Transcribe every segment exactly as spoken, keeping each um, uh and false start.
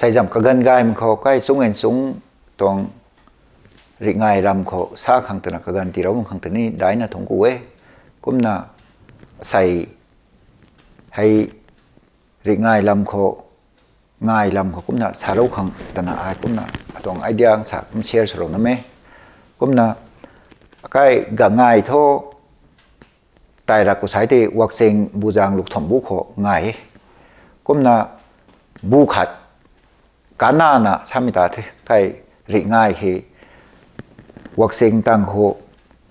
Seizam kaganv gaymei khou kai chung and chung tuang ringngai ram khou sa khang twna kaganv tiirou bam khang tei ni daina thungc ku e. Kumna sei hei ringngai lam khou, ngai lam khou kumna sarou khang twna ai kumna atuang idea sa kum share swrou na me. Kumna akai gangngai thu tai rak khou sai tei Wakching Buzang Lukthumbu khou ngai e. Kumna bu khat kanana samei ta the kai ringngai hei Wakching tang khou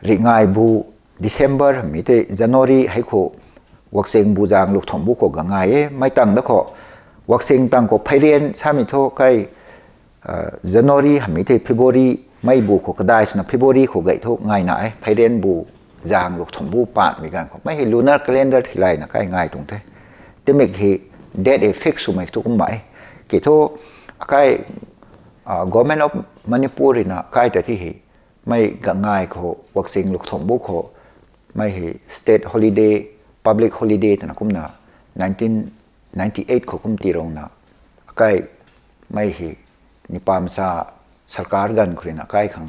ringngai bu December mi tei January hei khou Wakching Buzang Lukthumbu khou gangngai e. Mei tang da khou Wakching tang khou pheirian samei thu kai January hamei tei February mei bu khou kadai swna February khou gay thu ngaina e. Pheirian bu Zang Lukthumbu paanmei ganv khou mei hei lunar calendar theilayna kai ngai tuang the. Timik hei date e fix swmei thu kum e. Ki thu akai Government of Manipur ruina kai ta thi hei mei gangngai khou Wakching Lukthumbu khou mei hei state holiday, public holiday twna kumna nineteen ninety eight khou kum tiirouna akai mei hei nipamsa sarkar ganv khou ruina akai khang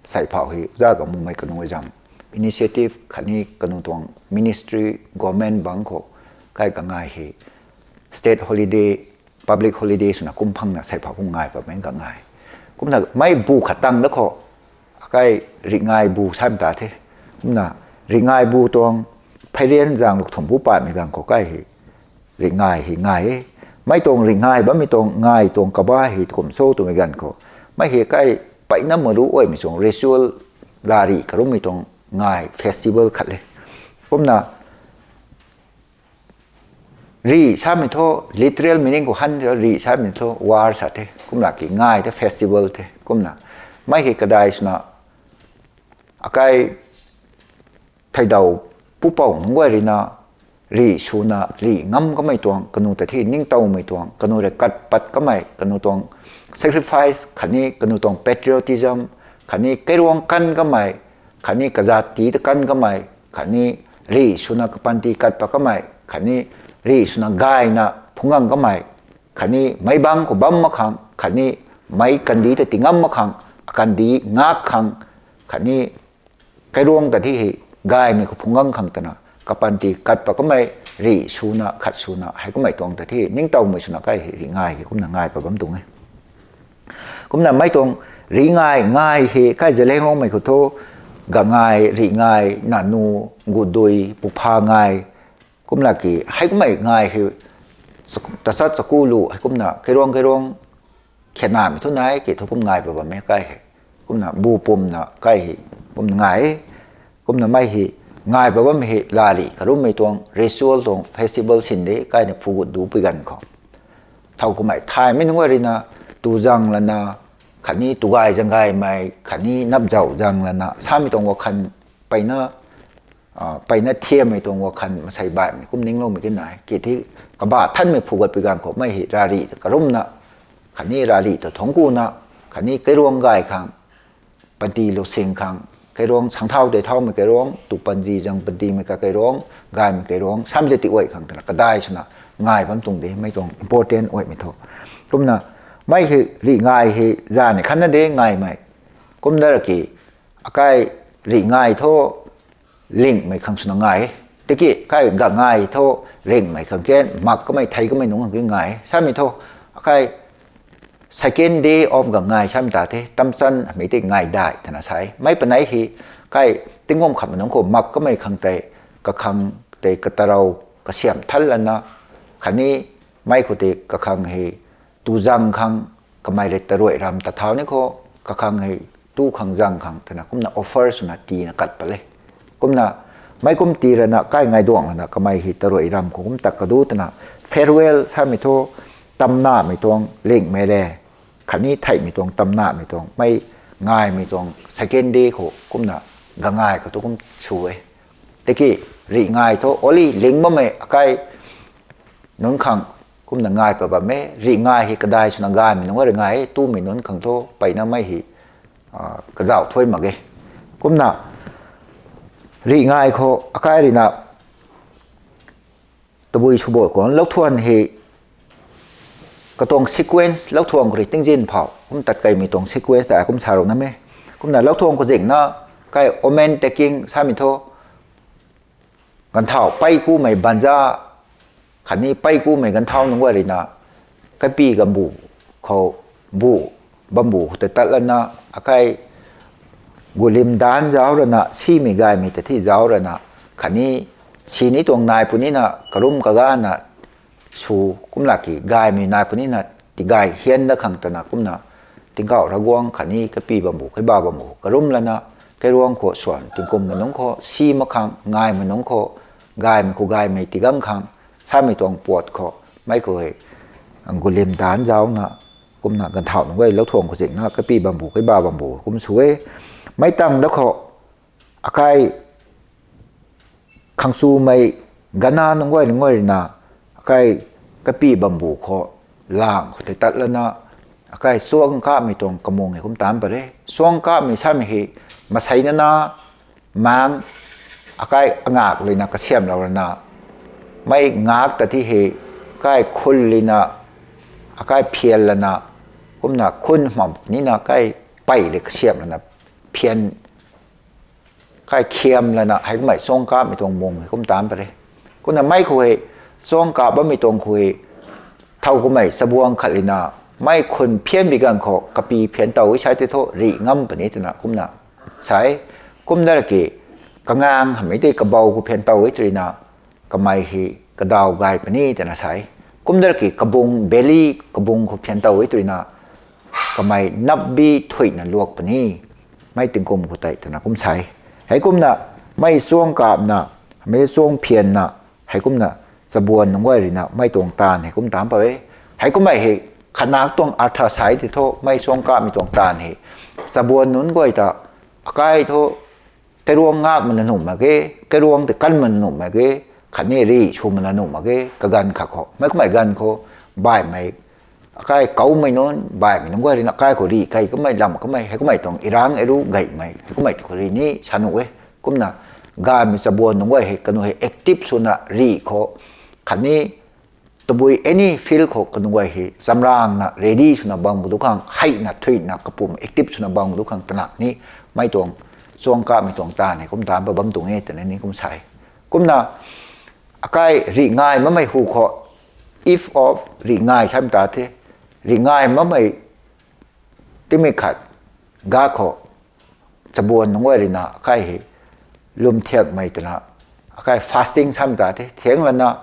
seiphau hei za ka mumei kanu zam initiative khatni kanu tuang ministry, government bang khou kai gangngai hei state holiday, public holiday swna kum phangna seiphau kum ngai patmei gangngai. Kumna mei bu khat tang da khou akai ringngai bu samei ta the. Kumna ringngai bu tuang pheirian Zang Lukthumbu paanmei ganv khou kai hei ringngai hei ngai e. Mei tuang ringngai bammei tuang ngai tuang kaba hei kum so twmei ganv khou mei hei kai peyna maru oimei tuang ritual lari karummei tuang ngai festival khat le. Kumna ri samei thu literal meaning khou han rih samei thu war sa the. Kumna ki ngai the festival the. Kumna mei hei kadai swna akai theidau pupouc nunc guay ruina rih swna rih ngam kamei tuang kanu ta thi ningtowmei tuang kanu rui kat pat kamei kanu tuang sacrifice khatni kanu tuang patriotism khatni kairuang kan kamei khatni kazat ti ta kan kamei khatni rih swna kapanty kat pat kamei khatni rih swna gayna phungc gang kamei khatni meic bangc khou bam mak khang khatni meic kandih ta ti ngam mak khang akandih ngak khang khatni kairuang ta thi hei gaymei khou phungc gang khang twna kapanty kat pat kamei rih swna khat swna hei kummei tuang ta thi ningtowmei swna kai hei ringngai hei kumna ngai pat bam tuang e. Kumna mei tuang ringngai ngai hei kai Zeliangrongmei khou thu gangngai, ringngai, nanu, gudui, pupha ngai, kumna ki hei kummei ngai hei tachat chaku lu hei kumna kairuang kairuang khatnamei thu nai ki thu kum ngai pat bam e kai hei. Kumna bu pumna kai hei kumna ngai e. Kumna mei hei ngai pat bam hei lari karummei tuang ritual tuang festival sin de kaina phugut dupui ganv khou thow kummei thaymei nunc ruina tu zang lana khatni tu gay zang gaymei khatni napzau zang lana samei tuang wakhan peyna peyna thiammei tuang wakhan masei baihmei kum ningloumei ki nai ki thi kaba thanmei phugatpui ganv khou mei hei rari ta karumna khatni rari ta thungc kuna khatni kairuang gay khang panty lusing khang kairuang sangthau tei thaumei kairuang tu panty zang pantymei ka kairuang gaymei kairuang samei ta ti uay khang twna kadai swna ngai bam tuang de mei tuang important uaymei thu. Kumna mei hei ringngai hei zani khatna de ngaimei kumna ra ki akai ringngai thu lingmei khang swna ngai e. Tiki kai gangngai thu ringhmei khang ken mak kamei thei kamei nunc khang ki ngai e samei thu akai second day of gangngai samei ta the tamchan hamei tei ngai dai twna sa e. Mei panei hei kai tingkum khatmei nunc khou mak kamei khang tei kakhang tei katarou kasiam than lana khatni mei khou tei kakhang hei tu zang khang kamei rui taruai ram ta thau ni khou kakhang hei tu khang zang khang twna kumna offer swna tiina kat pat le. Kumna mei kum tii rana kai ngaiduang lana kamei hei taruai ram khou kum tak kadu twna farewell samei thu tamnamei tuang lingmei le khatni theihmei tuang tamnamei tuang mei ngaimei tuang second day khou kumna gangngai khou tu kum sw e. Tiki ringngai thu only ling bammei akai nunc khang kumna ngai pat bam e. Ringngai hei kadai swna gaymei nunc ringngai e tumei nunc khang thu peyna mei hei kazauh thuy mak e. Kumna ringngai khou akai ruina tabui swboi khou louthuan hei katuang sequence lou thuang khou rui tingzin phou kum tat kaimei tuang sequence ta kum sa rou na me. Kumna lou thuang khou zingna kai omen taking samei thu ganthau pei kumei banza khatni pei kumei ganthau nunc guay ruina kapi gambu khou bu bambu khou tei tat lana akai gulim dan zauc rana simei gaymei ta thi zauc rana khatni sini tuang nai punina karum kagana sw kumla ki gaymei nai punina tigay hian da khang twna kumna tingkauh Ravguangc khatni kapi bambu kaiba bambu karum lana kairuang khou swan tingkum ma nunc khou si mak khang ngaymei nunc khou gaymei khou gaymei tigang khang samei tuang puat khou mei khou hei gulim dan zaucna kumna ganthau nunc guay lou thuang khou zingna kapi bambu kaiba bambu kum sw e. Mei tang da khou akai khangchumei gana nunc guay nunc guay ruina akai kapi bambu khou lang khou tei tat lana akai chuang kapmei tuang kamung hei kum taanc pat re. Chuang kapmei samei hei masei nana mang akai angak luina kasiamhlou rana mei ngak ta thi hei kai khun lina akai phian lana kumna khun hmam nina kai pei le kasiam lana phian kai khiam lana hei kummei chuang kapmei tuang mung hei kum taanc pat re. Kumna mei khou hei chuang kap bammei tuang khou hei thow kummei chabuang khat lina mei khun phianbi ganv khou kapi phian tow e sai tei thu rih ngam puni twna kumna sa e. Kumna raki kangang hamei tei kabou khou phian tow e twna kamei hei kadaw gay puni twna sa e. Kumna raki kabung belly kabung khou phian tow e twna kamei napbi thuina luak puni. Mei tingkum khou tei twna kum sa e. Heikumna mei chuang kapna mei chuang phianna heikumna chabuan nunc guay ruina mei tuang taanv hei kum taanc pat e. Heikummei hei khatnak tuang artha sai tei thu mei chuang kapmei tuang taanv hei chabuan nunc guay ta akai thu kairuang ngak mana nuh mak ge, kairuang tei kan mana nuh mak ge, khatni rih sw mana nuh mak ge kaganv khat khou mei kummei ganv khou baihmei akai koumei nunc baihmei nunc guay ruina akai khou rih kai kummei lam kummei hei kummei tuang irang eru gaymei hei kummei khou rih ni sa nuh e. Kumna gaymei chabuan nunc guay hei kanu hei active swna rih khou khatni tabui any field khou kanu guay hei chamrangna ready swna bam gu du khang heina thuina kapum active swna bam gu du khang twna ni mei tuang chuang kapmei tuang taanv hei kum taanc pat bam tuang e twna ni kum sa e. Kumna akai rih ngai makmei hu khou if of rih ngai sam ta the, rih ngai makmei timei khat ga khou chabuan nunc guay ruina akai hei lwm thiakmei twna akai fasting sam ta the, thiang lana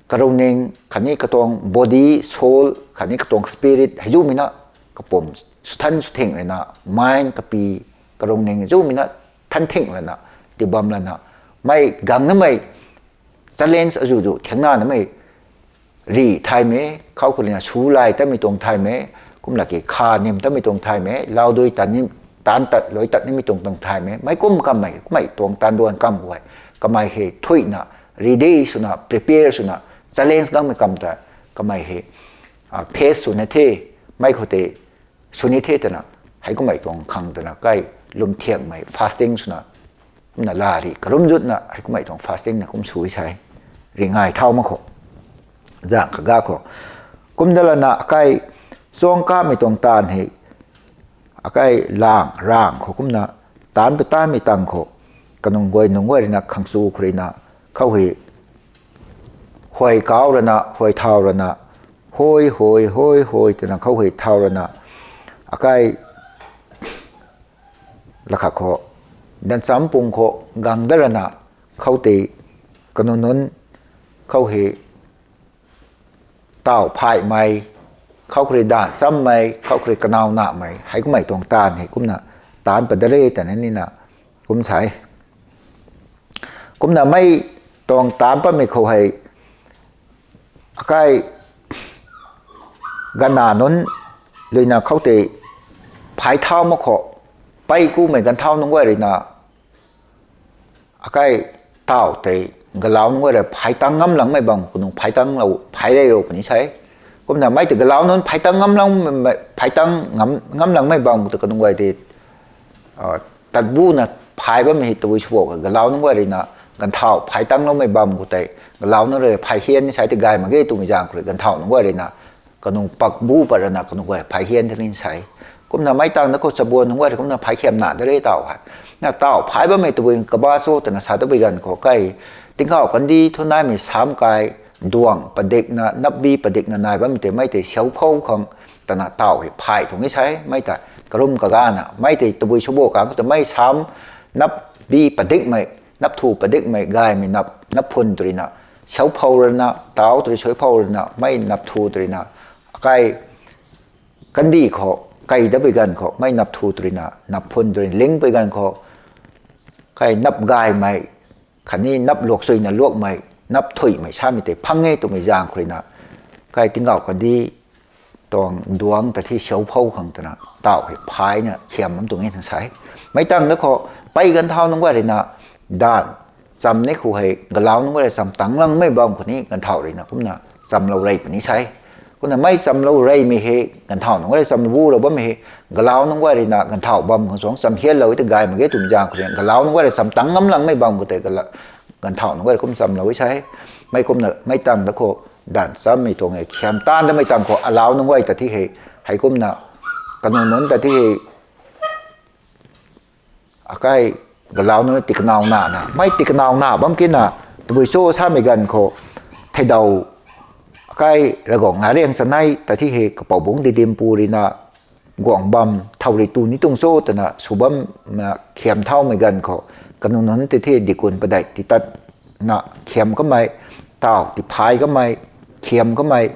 karungning khatni katuang body, soul khatni katuang spirit hei zumei na kapum swthan swthing ruina mind kapi karungning zumei na than thing lana tibam lana mei gang namei challenge azuzu thiangna namei rih thaymei khou khou ruina su lay tamei tuang thaymei kumla ki kha nim tamei tuang thaymei laudui tan nim taanc tat lui tat nimei tuang tuang thaymei mei kum kammei kummei tuang taanv duan kam khou hei kamei hei thuina ready swna prepare swna challenge gangmei kam ta kamei hei face swna the mei khou tei sw ni the twna hei kummei tuang khang twna kai lwm thiakmei fasting swna kumna la rih karum zutna hei kummei tuang fasting na kum sw e sa e. Rih ngai thau mak khou zang kaga khou kum da lana akai chuang kapmei tuang taanv hei akai lang rang khou kumna taanc pat taanmei tang khou kanunc guay nunc guay ruina khangchu khou ruina khou hei huay kau rana huay thau rana huay huay huay huay twna khou hei thau rana akai lakha khou dancham pung khou gang da rana khou tei kanu nunc khou hei taw phaymei khou khou rui danchammei khou khou rui kanaw namei hei kummei tuang taanv hei kumna taanc pat da re twna nina kum sa e. Kumna mei tuang taanc patmei khou hei akai gana nunc luina khou tei phay thau mak khou pei kumei ganthau nunc guay ruina akai taw tei galau nunc guay rui phay tang ngam langmei bam khou kanunc phay tang lou phay rey rou puni sa e. Kumna mei tei galau nunc phay tang ngam lang phay tang ngam langmei bam khou ta kanunc guay tei tatbuna phay bammei hei tabui sw bo kha galau nunc guay ruina ganthau phay tang loumei bam khou tei galau nunc rui phay hian ni sa e tei gay mak ge twmei zaeng khou rui ganthau nunc guay ruina kanu pak bu pat rana kanu guay phay hian the lin sei. Kumna mei tang da khou chabuan nunc guay rui kumna phay khiam na de re taw hei. Na taw phay bammei tabui kaba cho twna sa tabui ganv khou kai tingkauh kandi thu naimei sam kai duang padikna napbi padikna nai bammei tei mei tei siau phou khang twna taw hei phay tuang e sei. Mei ta karum kagana mei tei tabui subo kang khou ta mei sam napbi padikmei nap thu padikmei gaymei nap nap phun tw ruina siau phou rana taw tw rui siau phou rana mei nap thu tw ruina akai kandi khou kai da pui ganv khou mei nap thu tw ruina nap phun tw ruina ling pui ganv khou kai nap gaymei khatni nap luak suina luakmei nap thuimei samei tei phang e twmei zaeng khou ruina kai tingkauh kandi tuang duang ta thi siau phou khang twna taw hei phayna khiam bam tuang e twna sa e. Mei tang da khou pei ganthau nunc guay ruina dan cham ni khou hei galau nunc guay rui cham tang langmei bam khou ni ganthau ruina kumna chamlou rey puni sei. Kumna mei chamlou reymei hei ganthau nunc guay rui cham bu rou bammei hei galau nunc guay ruina ganthau bam khang suang cham hianlou e tei gay mak ge twmei zaeng khou ruina galau nunc guay rui cham tang ngam langmei bam khou tei gala- ganthau nunc guay rui kum chamlou e sei. Mei kumna mei tang da khou dan chammei tuang e khiam tan damei tang khou alau nunc guay ta thi hei hei kumna kanu nunc ta thi hei akai galau nunc tikanau na na mei tikanau na bam kina tabui cho samei ganv khou theidaw akai Ravguangc Nariang Chanei ta thi hei kapou bungc Didimpu ruina guang bam thau rui tu ni tuang cho twna sw bamna khiam thaumei ganv khou kanu nunc tei thi dikun padeih titatna khiam kamei taw tiphay kamei khiam kamei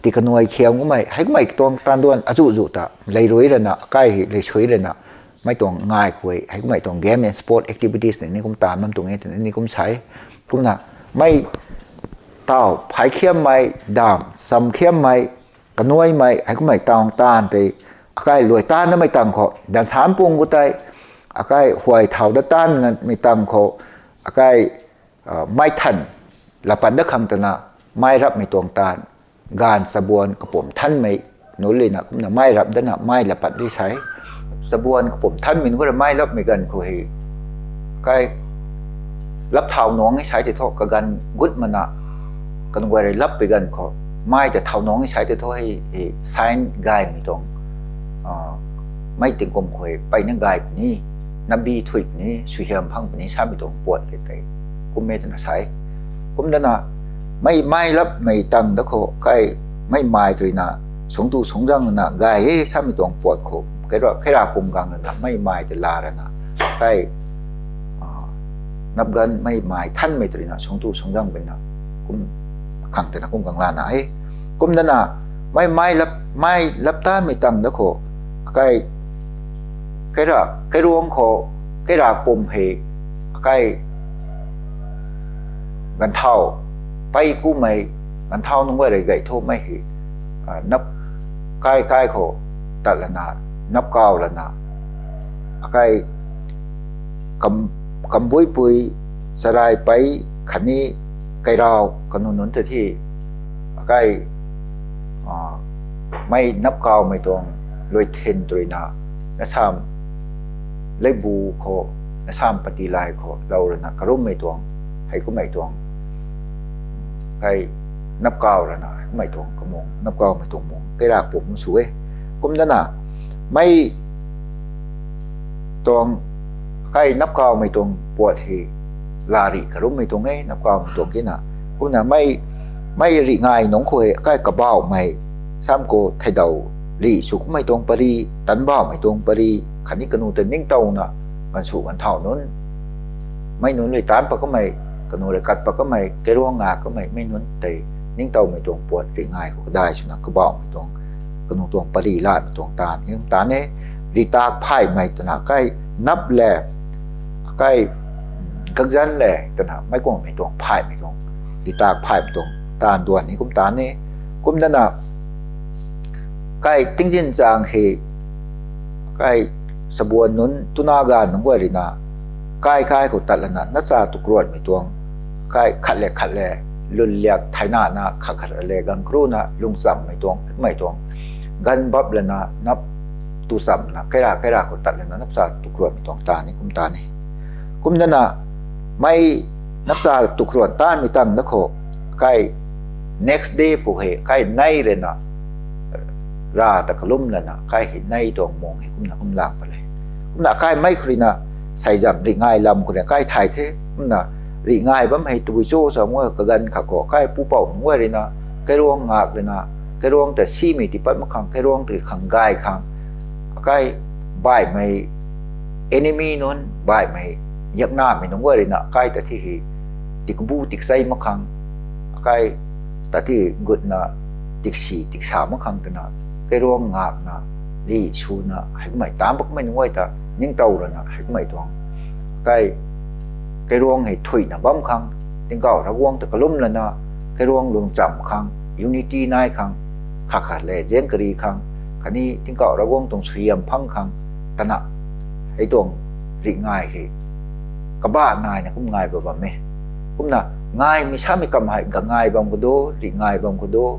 tikanuai khiam kamei hei kamei tuang tan duan azuh zuh ta lei rui rana akai hei lei sui rana mei tuang ngai khou hei kamei tuang game and sport activities ni kum taanv bam tuang e twna ni kum sa e. Kumna mei taw phay khiammei dam cham khiammei kanuaimei hei kummei taw taanv tei akai luai taanv namei tang khou dansan pung khou tei akai huay thau dat taanvmei tang khou akai mei than lapat dat khang twna mei rapmei tuang taanv gaanv chabuan kapumc thanmei nunc lina kumna mei rap dana mei lapat di sei. Chabuan kapumc thanmei nunc khou rui mei lapmei ganv khou hei kai lap thau nuang e sai tei thu kaganv gut mana kan guay rui lap pui ganv khou mei ta thau nuang e sai tei thu hei sign gaymei tuang mei tingkum khou hei peyna gay puni, nabi thuy puni, suaihiam phang puni samei tuang puat le tei kum e twna sa e. Kumdana mei mei lapmei tang da khou kai mei mei tw ruina sungtu sungzang na gay e samei tuang puat khou kaira kaira pum gang rana mei mei tei la rana kai napganv mei mei thanmei tw ruina sungtu sungzang puna kum khang twna kum gang lana e. Kumdana mei mei lap mei lap tanmei tang da khou kai kaira kairuang khou kaira pum hei kai ganthau pei kumei ganthau nunc guay rui gay thumei hei nap kai kai khou tat lana nap kau lana akai kam kambuipui charai pei khatni kairau kanu nunc tei thi akai mei nap kaumei tuang luithin tw ruina nasam leibu khou nasam pati lai khou lou rana karummei tuang hei kummei tuang kai nap kau rana hei kummei tuang kamung nap kaumei tuang mung kaira pum sw e. Kumdana mei tuang kai nap kaumei tuang puat hei lari karummei tuang e nap kaumei tuang kina. Kumna mei mei ri ngai nungc khou hei kai kabauhmei sam khou theidaw ri sw kummei tuang pari tanbauhmei tuang pari khatni kanu tei ningtowna ganv sw ganv thau nunc mei nunc rui taanc pat kamei kanu rui kat pat kamei kairuang nga kamei mei nunc tei ningtowmei tuang puat ri ngai khou kadai swna kabauhmei tuang kanu tuang pari latmei tuang taanv e taanv e. Ritak phaymei twna kai nap le kai gakzan le twna meic kuangmei tuang phaymei tuang ritak phaymei tuang taanv duan ni kum taanv e. Kumdana kai tingzin chang hei kai chabuan nunc tuna ganv nunc guay ruina kai kai khou tat lana napcha tukruanmei tuang kai khat le khat le lun liak theina na khat khat le ganv karuna lungchammei tuang mei tuang ganv bap lana nap tuchamna kaira kaira khou tat lana napcha tukruanmei tuang taanv ni kum taanv e. Kumdana mei napcha tukruan taanmei tang da khou kai next day pw hei kai nei rana Rav ta kalum lana kai hei nei tuang mung hei kumna kum lang pat le. Kumna kai mei khou ruina, seizam rih ngai lam khou ruina kai thay the. Kumna rih ngai bam hei tabui cho sa ngu kaganv khat khou kai pupouc nunc guay ruina, kairuang ngak ruina, kairuang ta simei tipat mak khang, kairuang ta khang gay khang, akai baihmei enemy nunc, baihmei yaknamei nunc guay ruina, akai ta thi hei tikbu tikchei mak khang, akai ta thi gutna tiksi tiksa mak khang twna, kairuang ngakna, rih swna, heikumhmei taanc pat kamei nunc guay ta ningtow rana, heikumhmei tuang, akai, kairuang hei thuina bam khang, Tingkauh Ravguangc ta kalum lana, kairuang lungcham khang, unity nai khang, khat khat le zaeng kari khang, khatni Tingkauh Ravguangc tuang suaihiam phang khang, twna, hei tuang rih ngai hei kabah naina kum ngai ba bam e. Kumna ngaimei samei kam hei gangai bam khou do, rih ngai bam khou do,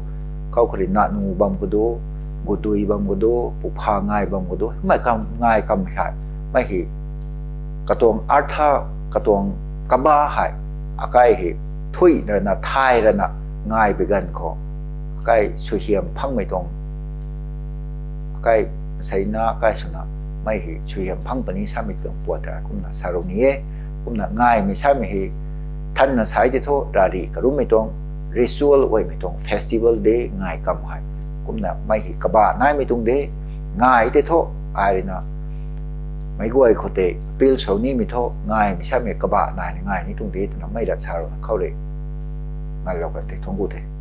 khou khou rui nanu bam khou do, gutdui bam khou do, pupha ngai bam khou do, kumna kam ngai kam hei, mei hei katuang artha, katuang kabah hei, akai hei thuy rana, thay rana, ngai bi ganv khou, akai suaihiam phangmei tuang, akai seina, akai swna, mei hei suaihiam phang puni samei tuang puat ta kumna sa rou ni e. Kumna ngaimei samei hei, thanna sai tei thu, rarih karumei tuang, ritual guaymei tuang festival de ngai kam hei, kumna mei hei kabah naimei tuang de, ngai tei thu, ai ruina, meic guay khou tei appeal sw nimei thu, ngaimei samei kabah naina ngai ni tuang de twna mei lat sa rou na khou rui nganlou kan the, thangc ku the.